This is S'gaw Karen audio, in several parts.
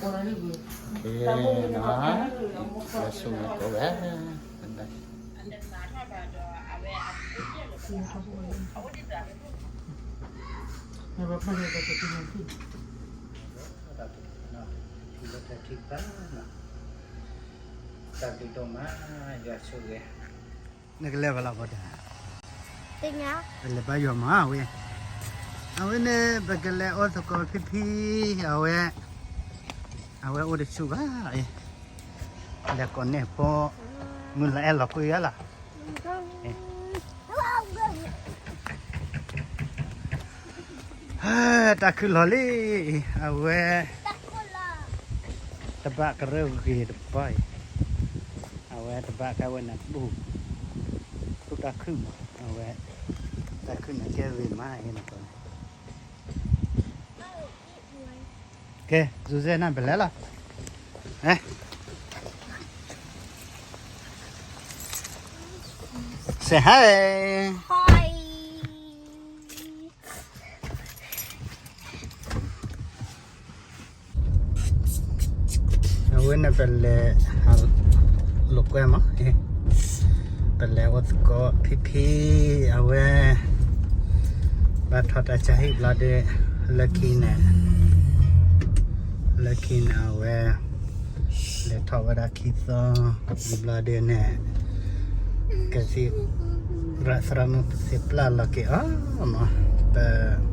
ကဲနီၤ, ယွၤဆိၣ်ဂ့ၤကိးဂၤ, ထံလၢတၢ်ထံၣ်ဘၣ်နီၤ, တၢ်ဘျုးဒိၣ်မး, ယွၤဆိၣ်ဂ့ၤ, နကလဲၤဘၣ်လီၤ ဘီတၢ်, ပလဲၤဘါယွၤမးဝဲ, အဝဲန့ၣ် ပကလဲၤအိၣ်သကိးဖံဖံ, အဝဲ, အဝဲအိၣ်တဆူၣ်ဘၣ်, လဲၤကိးန့ၢ်ဖိ, မုၢ်လၢအဲၣ်လီၤကွံာ်ယါလီၤ. တၢ်ခုၣ်လီၤလံ, အဝဲ, တဘၣ်ကရၢဂ့ၤတပီၢ်အံၤ, အဝဲတဘၣ်ကဲဝဲန့ၣ်ဘူၣ်, ဘူၣ်တၢ်ခုၣ်မး, အဝဲ, တၢ်ခုၣ်န့ၣ်ကဲဂ့ၤမးအံၤန့ၣ်, ကဲ, စူစဲနၢ်ပလဲၤလီၤ, say hi, အဝဲန့ၣ်ပလဲၤ, လိာ်ကွဲမး, ပလဲၤအိၣ်သကိးဖံဖံ, အဝဲ, ဘၣ်ထီၣ်တၢ်ဆါဟံၣ်ဘျီဒီး, လၢခံန့ၣ်, လၢခံန့ၣ်အဝဲ, လဲၤထီၣ်ဝဲဒၣ်ခံသီ, ဘျီဒီးန့ၣ်, ကသံၣ်, ရၣ်သရၣ်မုၣ်သ့ၣ်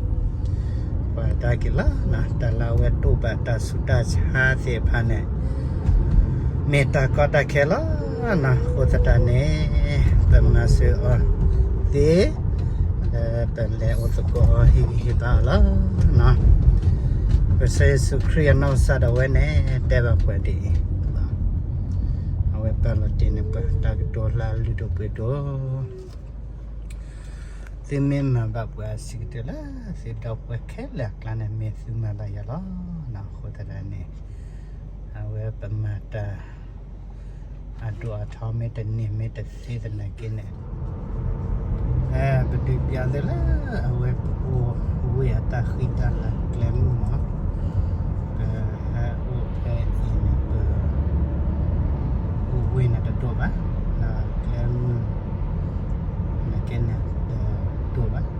ပျၢ်လီၤက့ၤအီၤ, ပ, ပှၤတၢ်က့ၤလီၤ, တၢ်လၢအဝဲတိၢ်ဘၣ်တၢ်ဆူးတၢ်ဆါသ့ၣ်တဖၣ်န့ၣ်, မ့ၢ်တၢ်ကီတၢ်ခဲလီၤ, အဃိသတးန့ၣ်, ပမၤစၢၤအီၤသ့, ပလဲၤအိၣ်သကိးအီၤဟ့ၣ်ဂံၢ်ဟ့ၣ်ဘါအီၤလီၤ. ကစၢ်ယ့ၣ်ၡူးခရံာ်အနီၢ်ကစၢ်ဒၣ်ဝဲန့ၣ် တဲဘၣ်ပှၤဒ်အံၤ, အဝဲပာ်လီၤတ့ၢ်န့ၢ်ပှၤတၢ်ကတိၤလၢအလုၢ်ဒိၣ်ပှ့ၤဒိၣ်, သုမ့ၢ်မၤဘၣ်ပှၤအဆံးကတၢၢ်လၢသုဒီပုၢ်ဝဲၢ်ခဲလၢာ်အကျါန့ၣ် မ့ၢ်သုမၤဘၣ်ယၤလီၤ. အဃိသတးန့ၣ်, အဝဲပမၤတၢ် အဒိၣ်အထီမ့ၢ်တန့ၢ်မ့ၢ်တသ့သနာ်က့န့ၣ်, ပဒုးပျးသုလၢအဝဲပအိၣ်ဝ့ၢ်အတၢ်ဃံတၢ်လၤကျဲမုၢ်မး, ပဟဲအိၣ်ဖဲအံၤန့ၣ် ပအိၣ်ဝ့ၢ်န့ၣ်တဒိၣ်ဘၣ်, ဒီးကျဲမုၢ် နာ်က့န့ၣ် တဒိၣ်ဘၣ်,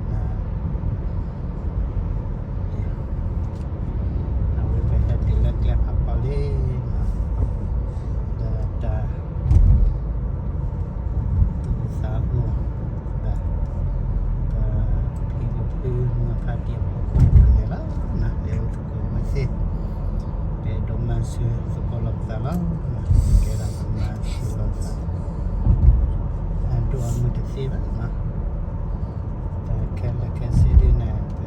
အဝဲပဟဲတုၤလၢကျဲဖးဖီလံ, ဒီးတၢ် သူၣ်အိၣ်သးအိၣ်, ဒီး ပဖံပဖုမုၢ်ဖးတံၢ်အဖီခိၣ်န့ၣ်လီၤ, လဲၤအိၣ်သကိးဝဲသ့ၣ်, ပအဲၣ်ဒိးမၤစၢၤသကိးလိာ်ပသးလီၤ, ကဲဒၣ်ပမၤစၢၤလိာ်သး, အဒိၣ်အမုၢ်တသ့ဘၣ်, တၢ်ခဲလၢာ်ခဲဆ့ဒ်န့ၣ် ပ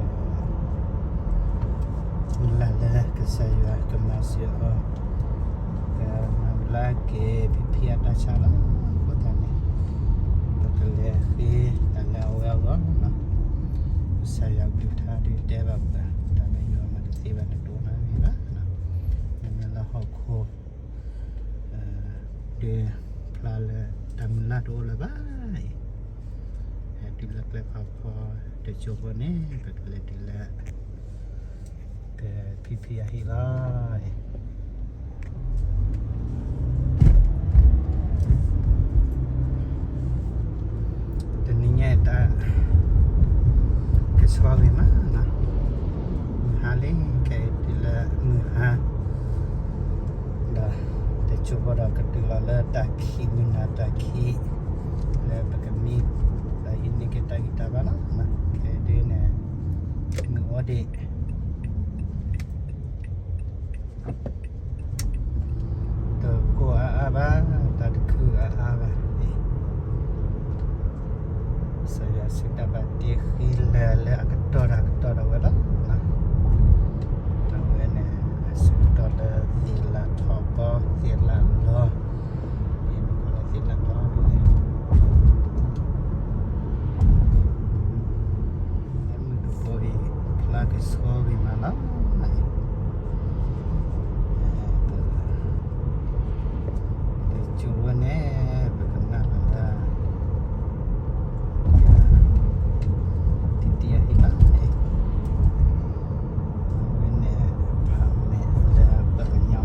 မုၢ်လၢ်လၢကစၢ်ယွၤကမၤစၢၤအီၤ, ကမၤဘျါက့ၤဖံဖံအတၢ်ဆါလီၤ. အဃိသတးန့ၣ် ပကလဲၤဃ့တၢ်လၢအဝဲအဂီၢ်, ကစၢ်ယွၤကလုၢ်ကထါဒုးတဲဘၣ်ပှၤ, တၢ်လၢယွၤမၤတသ့ဘၣ်န့ၣ် တအိၣ်နီတမံၤဘၣ်, မ့မ့ၢ်လၢဟီၣ်ခိၣ် ဒုးဖျါလၢတၢ်မုၢ်လၢ်တအိၣ်လၢၤဘၣ်အံၤ, ဟဲတုၤလၢကျဲဖးဖီတစိၢ်ဖိန့ၣ် ပကလဲၤတုၤလၢ ကဖံဖံအဟံၣ်လီၤ. တနံၤညါအံၤတၢ်ကဆှီဂ့ၤမးနီၤ, မုၢ်ဟါလံ ခဲအံၤတုၤလၢမုၢ်ဟါ ဒီးတစိၢ်ဖိဒီးကတုၤလီၤလၢတၢ်ခံး မုၢ်နၤတၢ်ခံး လၢပကမံ ဒီးဟံးန့ၢ်က့ၤတၢ်ဂံၢ်တၢ်ဘါလီၤ. ခဲဒုန့ၣ် မုၢ်အိၣ်ဒံး တကိၢ်အါအါဘၣ်, တၢ်တခုအါအါဘၣ်အံၤ, ကစၢ်ယွၤအစုတၢ်ဘၣ်တ့ဃံလၤလၢအကတီၢ်ဒီးအကတီၢ်ဒၣ်ဝဲလီၤ. တၢ်ဝဲန့ၣ် အဆၢကတီၢ်လၢသ့ၣ်လၣ်ထီၣ်ကီ သ့ၣ်လၣ်လီၤ, အံၤပကိးလၢသ့ၣ်လၣ်ထီၣ်ဒ်န့ၣ် လၢမုၢ်တကိးအံၤ ဖျါကဆှီဂ့ၤမးလီၤ. တစိၢ်ဖိန့ၣ် ပကနၣ်လီၤတၢ် တံၤတံၤအဟံၣ်လီၤ. အဝဲန့ၣ် ဖးမဲာ်လၢပှၤကညီ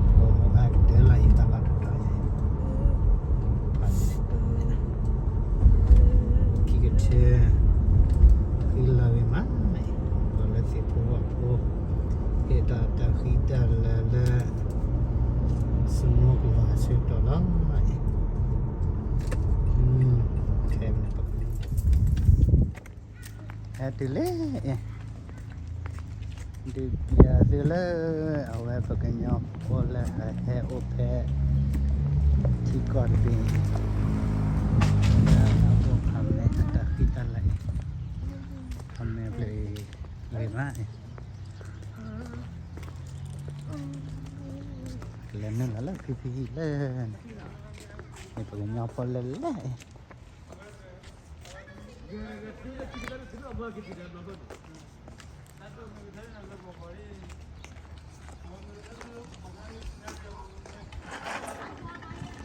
အံၤ, ခဲအံၤန့ၣ်ပက ဟဲတုၤလံအံၤ, ဒုးပျးသုလၢ အဝဲပကညီဖိလၢအဟဲအိၣ်ဖဲ ထံကီၢ်တဘ့ၣ်အံၤ, လၢအအိၣ်ဖဲမဲာ်အတၢ်ဃံတၢ်လၤအံၤ, အမဲာ်ဘျုးဂ့ၤမးအံၤ, ကလဲၤနုာ်လီၤလၢဖံဖံလၢန့ၣ်, မ့ၢ်ပကညီဖိလၢလဲၣ်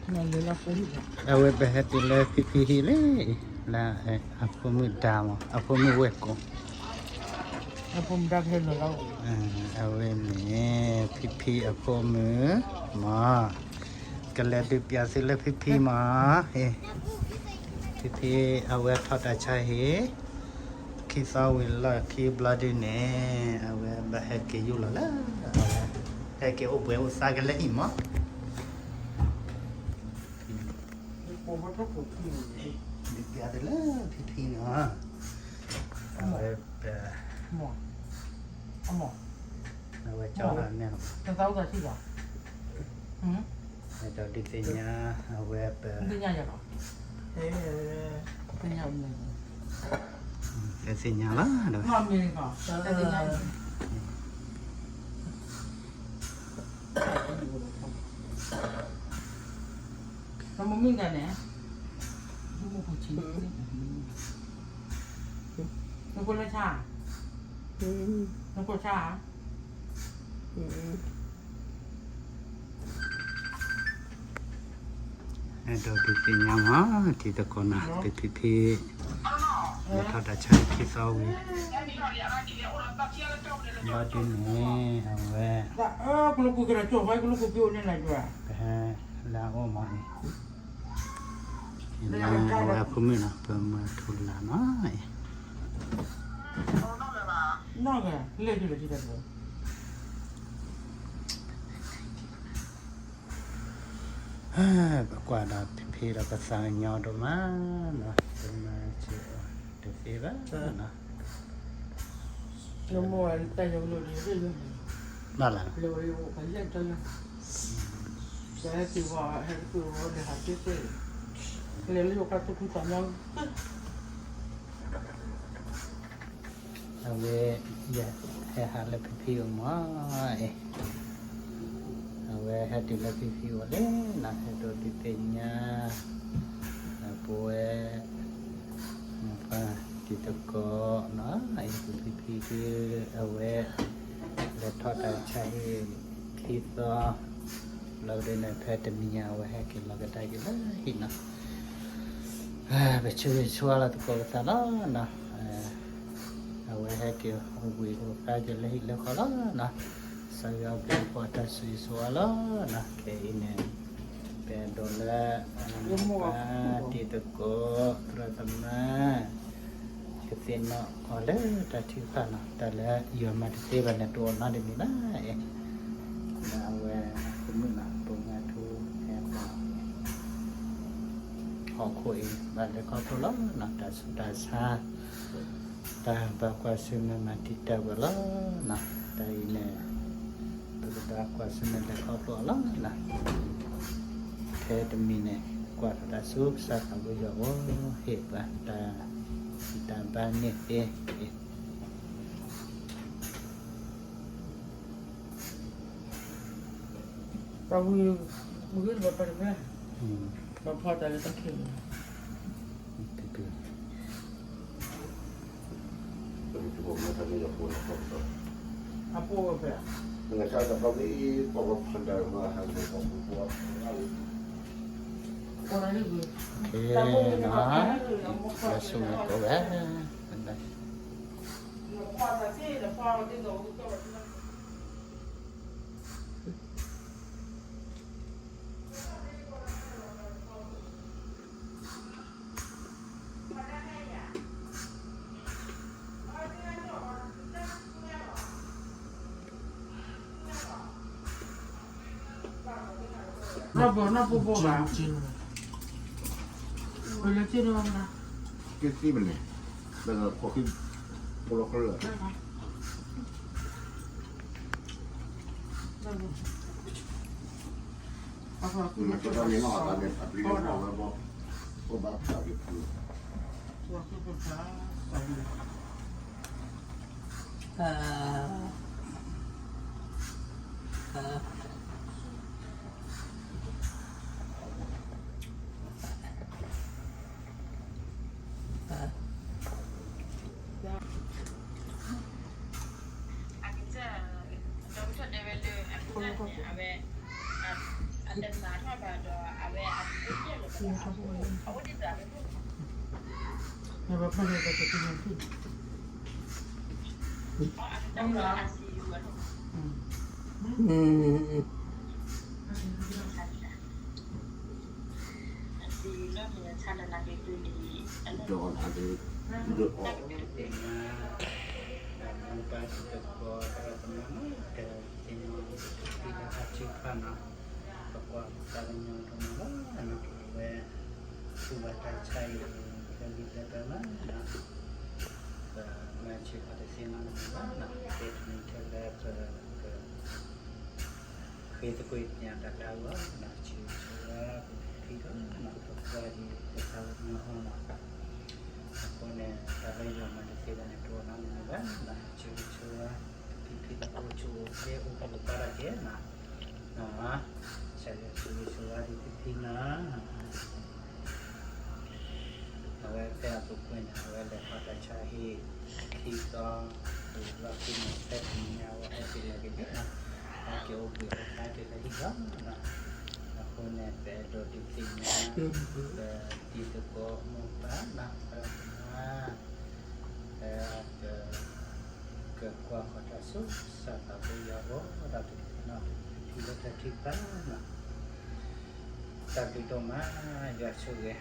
အံၤ အဝဲပဟဲတုၤလၢဖံဖံဟံၣ်လံ, လၢအဖိမုၣ်ဒါမး အဖိမုၣ်ဝဲၢ်ကိာ်, အဖိမုၣ်ဒါဖဲလီၤလီၤ, အဝဲန့ၣ် ဖံဖံအဖိမုၣ်မး, ကလဲၤဒုးပျးသုလၢဖံဖံမး, ဖံဖံအဝဲထီၣ်တၢ်ဆါဟံၣ် ခံသီဝံၤလီၢ်ခံဘျီဒ်န့ၣ် အဝဲဘၣ်ဟဲက့ၤယူၢ်လီၤလၢ အဝဲ ဟဲက့ၤအိၣ်ဘှံးအိၣ်သါကလဲာ်အံၤမး, ဒုးပျးသုလၢဖံဖံန့ၣ်, အဝဲပ အဝဲကၠီန့ၣ်လီၤ, ဒ်သိးဒုးသ့ၣ်ညါ အဝဲပ သ့ၣ်ညါလီၤ, မမုၢ်ဂၤန့ၣ်, နဖိလၢဆါ, နဖိဆါ, အဲၣ်ဒိးဒုးသ့ၣ်ညါမး တံၤသကိးနီၤ ပဖံဖံ လဲၤထီၣ်တၢ်ဆါခံသီဝံၤ ဘျီဒ်န့ၣ် အဝဲ ကဟဲလၢအအိၣ်မးန့ၣ် အဝဲအဖိမုၣ်နီၤ ပမၤထူလၢ်နီၤ ပကွၢ်ဒီးဖံဖံဒီးပသးကညီၤဒိၣ်မးနီၤ ပမၤစၢၤအီၤတသ့ဘၣ်နီၤ ဘၣ်လၢ အဝဲ ယဟဲဟးလၢဖံဖံအအိၣ်မးအံၤ အဝဲဟဲတုၤလၢဖံဖံအအိၣ်လံနီၤ ဟဲဒိးဒုးသ့ၣ်ညါ ပဝဲ မိၢ်ပၢ်တံၤသကိးနီၤ အံၤဖံဖံဒုး အဝဲ လဲၤထီၣ်တၢ်ဆါဟံၣ်ခံသီ လီၤဒ်န့ၣ် ဖဲတနံၤညါအဝဲဟဲက့ၤလီၤကဒါက့ၤလၢဟံၣ်နီၤ ပဆၢဂ့ၤဆၢဝါလီၤသကိးပသးလီၤနီၤ အဝဲဟဲက့ၤအိၣ်ဘှံးအိၣ်သါက့ၤလၢဟံၣ်လၢဃီလီၤနီၤ စီၤယီၤဘျုးဖှိၣ်တၢ်ဆိၣ်ဂ့ၤဆိၣ်ဝါလီၤနီၤ ခဲအံၤန့ၣ် ပအဲၣ်ဒိးလၢ မိၢ်ပၢ်တံၤသကိး သရၣ်သမါ ကသ့ၣ်နီၣ်အီၤလၢတၢ်ထုကဖၣ်နီၤ တၢ်လၢယွၤမၤတသ့ဘၣ်န့ၣ် တအိၣ်နီတမံၤဘၣ်အံၤ လၢအဝဲအဖိမုၣ်နီၤ ပမၤထူဟဲပှၤ ဟီၣ်ခိၣ်အံၤ ဘၣ်လဲၤခီဖျိလီၤနီၤ တၢ်ဆူးတၢ်ဆါ တၢ်ဘၣ်ကွၢ်ဆၢၣ်မဲာ်မၤတံာ်တာ်ဝဲလီၤနီၤ တၢ်အံၤန့ၣ် ပကဘၣ်ကွၢ်ဆၢၣ်မဲာ်လဲၤခီဖျိအီၤလီၤနီၤ ထဲတမံၤန့ၣ် ကွၢ်ထီၣ်တၢ်ဆူကစၢ်သးဘိယွၤအအိၣ် ဟ့ၣ်ပှၤတၢ်ဂံၢ်တၢ်ဘါန့ၣ်သ့ ပှၤဝံၤ ဝံၤလၢပှၤတဖၣ် ပှၤဖီၣ်တၢ်လၢတၢ်ခံးလီၤ အဖိဝဲဖဲ ကဲနီၤ လၢဆူမဲာ်ကိးဝဲ ပှၤ နီၢ်ဘိနီၢ်ဘိဘိဘၣ်, ပလၢက့ၤနီၢ်ဘိ, ကသံၣ်မန့ၣ်, ဘဲလၢခိၣ်ခံ, ဖိလီၤခဲလၢာ်, အန့ၣ်နီၢ်အတၢ်န့ၣ် အပျံၤလၢနီၢ်ဝဲဘီ, အိၣ်ဘၣ်ဖးက့ၤဖု, ပကွၢ်တၢ်ကညီၤတမံၤလီၤ, အဝဲ သူၣ်ဘၣ်တၢ်ဆါအံၤ လၢလံာ်လၢပျၢၤလီၤ, ပမၤဆ့ၣ်နီၤတသ့နီတမံၤဘၣ်, ကဲတမံၤထဲလၢပက ဃ့သကွံာ်ကညးတၢ်တၢ်အဂီၢ်, ဆံးဆၢဝဲ ပဖံဖံဒီး ပကွၢ်ဒံးပတၢ်အိၣ်မူအဂီၢ်လီၤ. အဃိန့ၣ် တၢ်လၢယွၤမၤတသ့ဘၣ်န့ၣ် တအိၣ်နီတမံၤဘၣ်, ဆံးဆၢဝဲ ပဖံဖံအိၣ်ဆူၣ်အိၣ်ချ့အိၣ်ဘှံးအိၣ်သါတၢ်က့ၤနီၤ, ဆံးဆၢဝဲဒံးဖံဖံနီၤ အဝဲဖဲအပူၤကွံာ်န့ၣ် အဝဲလဲၤခီတၢ်ဆါဟံၣ် ထံသီ လီၢ်ခံန့ၣ် ဖဲတနံၤညါအဝဲဟဲက့ၤလဲၤက့ၤန့ၣ်လီၤ, ဟဲက့ၤအိၣ်ဘှံးအိၣ်သါက့ၤလၢဟံၣ်လီၤ. အဃိန့ၣ် ပအဲၣ်ဒိးဒုးသ့ၣ်ညါ ပတံၤသကိးမိၢ်ပၢ်နီၤ သရၣ်သမါ ပ ကကွၢ်ဃီၤတၢ်ဆူ စၢ်သးဖိယွၤအအိၣ်ဒီး ပကသ့ၣ်နီၣ်ထံလၢတၢ်ထုကဖၣ်နီၤ, တၢ်ဘျုးဒိၣ်မး ယွၤဆိၣ်ဂ့ၤ